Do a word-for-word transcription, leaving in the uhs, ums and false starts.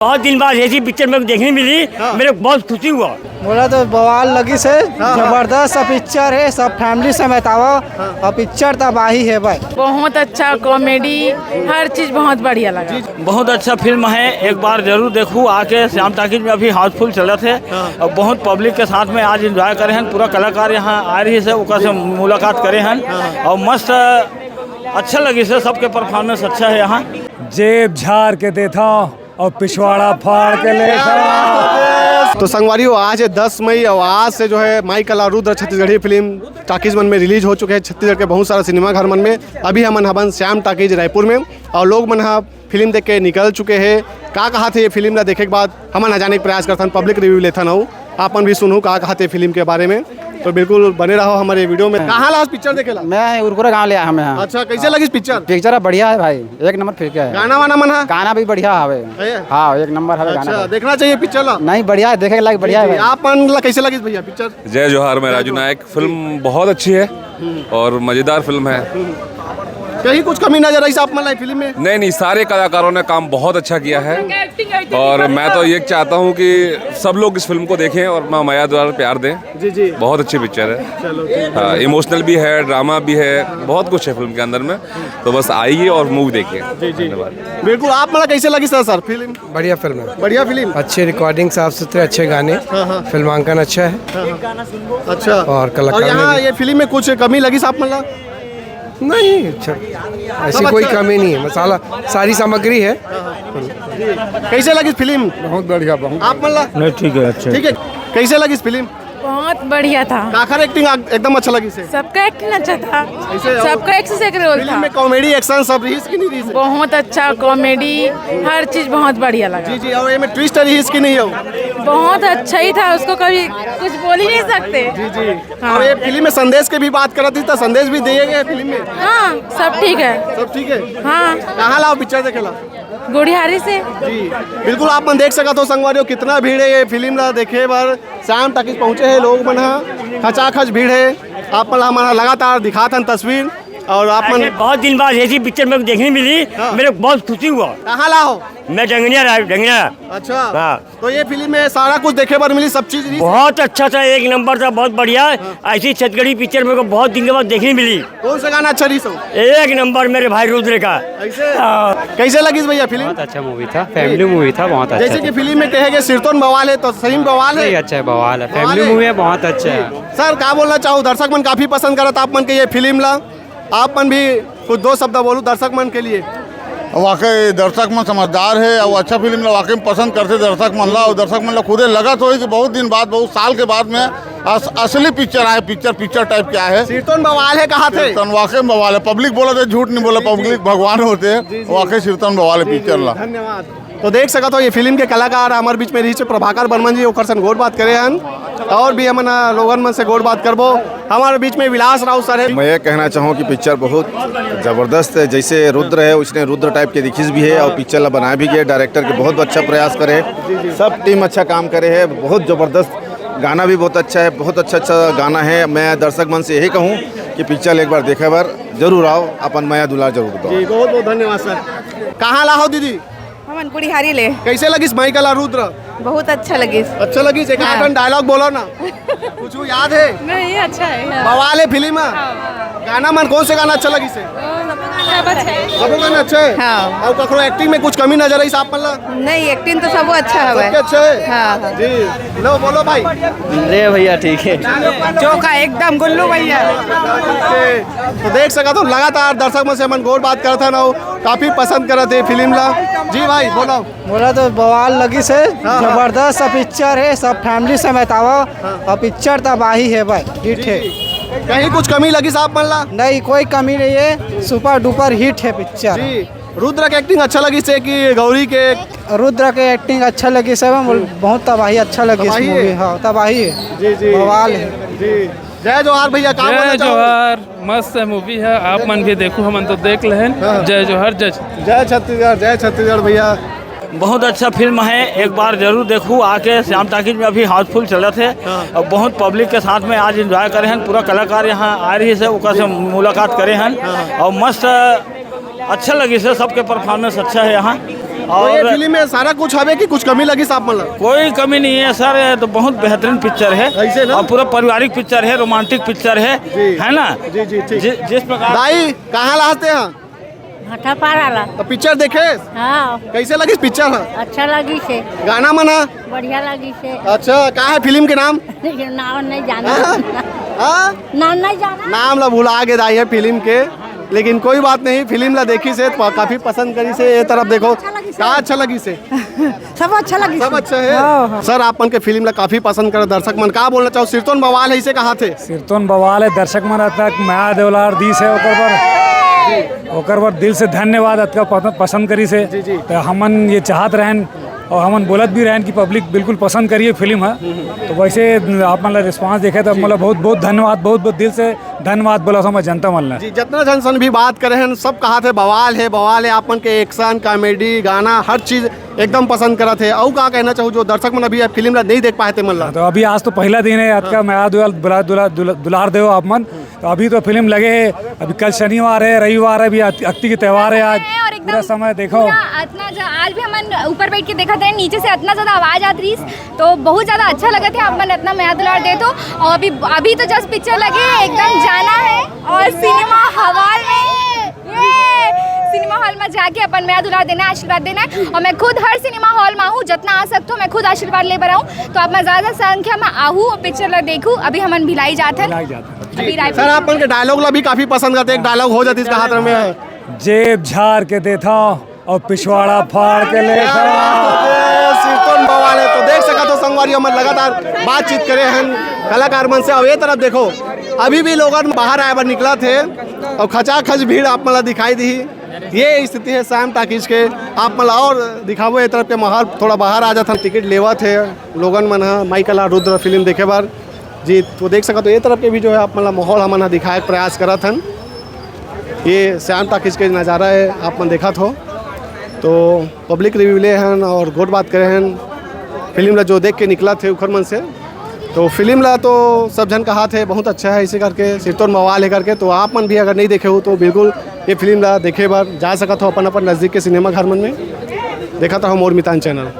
बहुत दिन बाद ऐसी पिक्चर मेरे को देखने मिली। हाँ। मेरे को बहुत खुशी हुआ। मोला तो बवाल लगिस हे। हाँ, हाँ। जबरदस्त पिक्चर हे, सब फैमिली समेत आवा। हाँ। अउ पिक्चर तबाही हे भाई। बहुत अच्छा कॉमेडी, हर चीज बहुत बढ़िया लगा। बहुत अच्छा फिल्म है, एक बार जरूर देखू आके। श्याम टाकीज में अभी हाउसफुल चलत हे। हाँ। अउ बहुत पब्लिक के साथ में आज एंजॉय करे हन, पूरा कलाकार यहाँ आए रहिस हे, ओकर से मुलाकात करे हन। हाँ। अउ मस्त अच्छा लगिस हे, सबके परफॉर्मेंस अच्छा है यहाँ। जेब झार के देथव अउ पिछवाड़ा फाड़ के लेथव। तो संगवारी हो, आज है दस मई और आज से जो है माई कला रुद्र छत्तीसगढ़ी फिल्म टाकीज मन में रिलीज हो चुके हैं, छत्तीसगढ़ के बहुत सारा सिनेमा घर मन में। अभी हमन हवन श्याम टाकीज रायपुर में और लोग मन ह फिल्म देख के निकल चुके हैं। का कहा थे ये फिल्म ला देखे के बाद, हमन ह जाने के प्रयास करथन, पब्लिक रिव्यू लेथन। अउ आप मन भी सुनहू का कहा थे फिल्म के बारे में। तो बिल्कुल बने रहो हमारे वीडियो में। कहाँ ला आज पिक्चर देखे ला? मैं उरकुरा गाँव ले आया हूँ मैं यहाँ। अच्छा, कैसे लगिस पिक्चर? पिक्चर बढ़िया है भाई, एक नंबर पिक्चर है। गाना वाना मन हा? गाना भी बढ़िया हवे। है? हाँ, एक नंबर हवे गाना अच्छा, भी। देखना चाहिए पिक्चर ला। नहीं, बढ़िया है, देखे लायक बढ़िया जी, है जी। भाई। आप मन ला कैसे लगिस भैया पिक्चर? जय जोहार, मैं राजू नायक। फिल्म बहुत अच्छी है और मज़ेदार फिल्म है। कहीं कुछ कमी नजर आई आप मन ला फिल्म में? नहीं, नहीं, सारे कलाकारों ने काम बहुत अच्छा किया है और मैं तो ये चाहता हूँ कि सब लोग इस फिल्म को देखें और अपना मया दुलार प्यार दें। जी, जी। बहुत अच्छी पिक्चर है। चलो, ठीक है। हाँ, इमोशनल भी है, ड्रामा भी है, बहुत कुछ है फिल्म के अंदर में। तो बस आइए और मूवी देखिए। जी, जी। धन्यवाद। बिल्कुल, आप मन ला कैसे लगिस सर, सर फिल्म? बढ़िया फिल्म है। बढ़िया फिल्म। अच्छी रिकॉर्डिंग, साफ सुथरे, अच्छे गाने। हाँ, हाँ। फिल्मांकन अच्छा है। हाँ, हाँ। अच्छा। और कलाकार और यहाँ भी। ये फिल्म में कुछ कमी लगिस आप मन ला? नहीं, अच्छा, ऐसी सब कोई अच्छा है। कमी नहीं है, मसाला, सारी सामग्री है। हाँ, हाँ। जी। कैसे लगिस फिल्म? बहुत बढ़िया, बहुत। आप मन ला? नहीं, ठीक है, अच्छा है। ठीक है, कैसे लगिस फिल्म? बहुत बढ़िया था। काखर एक्टिंग आ-, एकदम अच्छा लगिस हे। सबका एक्टिंग अच्छा था। ऐसे और सबका एक से एक रोल फिल्म था। में कॉमेडी, एक्शन सब रहिस कि नहीं रहिस? बहुत अच्छा कॉमेडी, हर चीज बहुत बढ़िया लगा। जी, जी। और ये में ट्विस्ट रहिस कि नहीं हो? बहुत अच्छा ही था, उसको कभी कुछ बोल ही नहीं सकते। जी, जी। हाँ। और ये फिल्म में संदेश के भी बात करत ही, तो संदेश भी दिए गए फिल्म में? हाँ, सब ठीक है। सब ठीक है। हाँ। कहाँ ला पिक्चर देखे ला? गुढ़ियारी से। जी, बिल्कुल, आप मन देख सकत हो संगवारी हो, कितना भीड़ है ये फिल्म ला देखे बर। श्याम टाकीज पहुँचे हैं लोग मन ह, खचाखच भीड़ है। आप मन ला हमन लगातार दिखात हन तस्वीर। और आप मन अरे, बहुत दिन बाद ऐसी पिक्चर मेरे को देखने मिली, हाँ। मेरे को बहुत खुशी हुआ। कहाँ ला हो? मैं डंगनिया रहा, डंगनिया। अच्छा। हाँ। तो ये फिल्म में सारा कुछ देखे बर मिली, सब चीज रही? बहुत अच्छा था, एक नंबर था, बहुत बढ़िया। हाँ। ऐसी छत्तीसगढ़ी पिक्चर मेरे को बहुत दिन के बाद देखने मिली। कौन सा गाना अच्छा रही सो? एक नंबर मेरे भाई रुद्र का। ऐसे? हाँ। कैसे लगिस भैया फिल्म? बहुत अच्छा मूवी था, फैमिली मूवी था, बहुत अच्छा जैसे था। कि फिल्म में कहे गए सिरतोन बवाल है, तो सही में बवाल है? नहीं, अच्छा है, बवाल है, बवाल फैमिली है? मूवी है, बहुत अच्छा है। जी। सर, का बोलना चाहो, दर्शक मन काफी पसंद करत आप मन के ये फिल्म ला, आप मन भी कुछ दो शब्द बोलू दर्शक मन के लिए। वाकई दर्शक मन समझदार है और अच्छा फिल्म ला वाकई में पसंद करते दर्शक मन ला, और दर्शक मन ला खुदे लगत होई कि बहुत दिन बाद, बहुत साल के बाद में अस-, असली पिक्चर आए, पिक्चर, पिक्चर टाइप के आए है। सिरतोन बवाल है, कहा थे? सिरतोन वाकई में बवाल है, पब्लिक बोला थे, झूठ नहीं बोला, जी, जी। पब्लिक भगवान होते हैं, जी, जी। वाकई सिरतोन बवाल है जी, पिक्चर जी, ला। धन्यवाद। तो देख सकत हो, ये फिल्म के कलाकार हमर बीच में रहिस हे प्रभाकर बर्मन जी, ओकर संग गोठ बात करे हन और भी हमन लोगन मन से गोठ बात करबो। हमारे बीच में विलास राउत सर है। मैं ये कहना चाहूँ कि पिक्चर बहुत जबरदस्त है, जैसे रुद्र है उसने रुद्र टाइप के दिखिस भी है और पिक्चर ला बनाया भी गया। डायरेक्टर के बहुत अच्छा प्रयास करे, सब टीम अच्छा काम करे है, बहुत जबरदस्त गाना भी बहुत अच्छा है, बहुत अच्छा अच्छा गाना है। मैं दर्शक मन से यही कहूँ कि पिक्चर एक बार देखे बर जरूर आओ, अपन मया दुलार जरूर दो। जी, बहुत बहुत धन्यवाद सर। कहाँ ला हो दीदी? हमन गुड़िहारी ले। कैसे लगिस माई कला रुद्र? बहुत अच्छा लगिस। अच्छा लगिस? एक हाँ। आध डायलॉग बोलो ना। कुछ याद है? नहीं, अच्छा है, हाँ। बवाल है फिल्म में। हाँ। गाना मन कौन से गाना अच्छा लगिस हे? सब अच्छा है। सबो गाना अच्छा है? हाँ। और ककरो एक्टिंग में कुछ कमी नजर आई आप मन ला? नहीं, एक्टिंग तो सबो अच्छा हवे। सबके अच्छा है? हाँ, हाँ। जी। लो बोलो भाई। रे भैया, ठीक है। चोखा एकदम गुल्लू भैया। ठीक है। तो देख सकत हो, लगातार दर्शक मन से हमन गोठ बात करत हन अउ काफी पसंद करत हे फिल्म ला। जी भाई, बोलो। मोला तो बवाल लगिस हे, हाँ, हाँ। जबरदस्त पिक्चर हे, सब फैमिली समेत आवा। हाँ। अउ पिक्चर तबाही हे भाई, हिट जी, हे। जी। कहीं कुछ कमी लगिस आप मन ला? नहीं, कोई कमी नहीं है, सुपर डुपर हिट है पिक्चर। जी, रुद्र के एक्टिंग अच्छा लगिस हे कि गौरी के? रुद्र के एक्टिंग अच्छा लगिस हे, बहुत तबाही अच्छा लगिस तबाही मूवी, है? हाँ, तबाही है। जी, जी। बवाल है। जी। जय जोहार भैया, का जय बोलना चाहो? जोहार, मस्त है मूवी है, आप मन भी देखो, हमन तो देख लेहन। हाँ। जय जोहार, जय छत्तीसगढ़। जय छत्तीसगढ़, जय छत्तीसगढ़ भैया। बहुत अच्छा फिल्म है, एक बार जरूर देखू आके। श्याम टाकीज में अभी हाउसफुल चलत हे हाँ। और बहुत पब्लिक के साथ में आज एंजॉय करे हन। पूरा कलाकार यहाँ आए रहिस हे, ओकर से मुलाकात करे हन हाँ। और मस्त अच्छा लगिस हे, सबके परफॉर्मेंस अच्छा है यहाँ। तो ये और फिल्म में सारा कुछ हवे कि कुछ कमी लगिस आप मन ला? कोई कमी नहीं है सर, ये तो बहुत बेहतरीन पिक्चर है। ऐसे ना? और पूरा पारिवारिक पिक्चर है, रोमांटिक पिक्चर है, जी। है ना? जी, जी, ठीक। जि-, जिस प्रकार दाई, कहाँ ला हस तें? भाटापारा ला। तो पिक्चर देखे? हाँ। कैसे लगिस पिक्चर ह? अच्छा लगिस हे। गाना मन ह? बढ़िया लगिस हे। अच्छा, का है फिल्म के नाम? नाम नहीं जाना। हाँ? हाँ? नाम नहीं जाना। नाम ला भुला गे दाई ह फिल्म के, लेकिन कोई बात नहीं, फिल्म ला देखिस हे तो काफी पसंद करिस हे। ये तरफ देखो, अच्छा लगिस हे। का अच्छा लगिस हे? सब अच्छा लगिस सब हे। अच्छा हे। हाँ, हाँ। सर, आप मन के फिल्म ला काफी पसंद करे दर्शक मन, का बोलना चाहो? सिरतोन बवाल हे, इसे कहा थे? सिरतोन बवाल हे, दर्शक मन अतना मया दुलार दिस हे, ओकर बर, ओकर बर दिल से धन्यवाद। अतका पस-, पसंद करिस हे। जी, जी। तो हमन ये चाहत रहन और हमन बोलत भी रहन कि पब्लिक बिल्कुल पसंद करिए फिल्म ह। तो वैसे आप मन ला रिस्पांस देखे तो जी। मोला बहुत बहुत धन्यवाद, बहुत बहुत दिल से धन्यवाद बोला समझ जनता मन ला। जी, जितना जन सन भी बात करे हैं, सब कहा थे बवाल हे, बवाल हे। आप मन के एक्शन, कॉमेडी, गाना, हर चीज एकदम पसंद करत हे। अउ का कहना चाहू जो दर्शक मन अभी ये फिल्म ला नहीं देख पाए थे मन ला? हाँ, तो अभी आज तो पहला दिन हे, अतका हाँ। मया दुलार, दुला-, दुला-, दुला-, दुलार देव आप मन। तो अभी तो फिल्म लगे हे, अभी कल शनिवार हे, रविवार हे, अभी अत-, अक्ति के त्योहार हे आज। है और एकदम पूरा समय देखो। पूरा अतना जा-, आज भी हमन ऊपर बैठ के देखत रहे, नीचे से अतना ज्यादा आवाज आत रहीस, तो बहुत ज्यादा अच्छा लगत हे, आप मन अतना मया दुलार देत हो। और अभी, अभी तो जस्ट पिक्चर लगे हे, एकदम जाना है और सिनेमा हॉल में, ये सिनेमा हॉल में जाके अपन मया दुलार देना है, आशीर्वाद देना है। और मैं खुद हर सिनेमा हॉल में आहूँ, जितना आ सकता हूँ मैं खुद आशीर्वाद ले बर आहूँ। तो आप मन ज्यादा संख्या में आहू और पिक्चर ला देखू। अभी हमन भिलाई जात हन। भिलाई जात हन। अभी रायपुर सर, आप मन के डायलॉग ला भी काफी पसंद करते, एक डायलॉग हो जाती इसका हाथ में। जेब झार के देथा और पिछवाड़ा फाड़ के लेथा। क्या बात है, सिरतोन बवाल हे। तो देख सकत हो संगवारी, हमन लगातार बातचीत करे हन कलाकार मन से। और ये तरफ देखो, अभी भी लोगन बाहर आए बर निकलत हे और खचाखच भीड़ आप मन ला दिखाई दी। ये स्थिति हे श्याम टाकीज के। आप मन ला और दिखाबो, ये तरफ के माहौल थोड़ा बाहर आ जात हन। टिकट लेवत हे लोगन मन ह माई कला रुद्र फिल्म देखे बर। जी, तो देख सकत हो, ये तरफ के भी जो है आप मन ला माहौल हमन ह दिखाए के प्रयास करत हन। ये श्याम टाकीज के नज़ारा हे, आप मन देखत हो। तो पब्लिक रिव्यू ले हन और गोठ बात करे हन फिल्म ला, जो देख के निकलत हे उखर मन से। तो फिल्म ला तो सब झन कहा थे बहुत अच्छा है, इसे करके सिरतोन बवाल हे करके। तो आप मन भी अगर नहीं देखे हो तो बिल्कुल ये फिल्म ला देखे बर जा सकत हो अपन अपन नज़दीक के सिनेमा घर मन में। देखत रहो मोर मितान चैनल।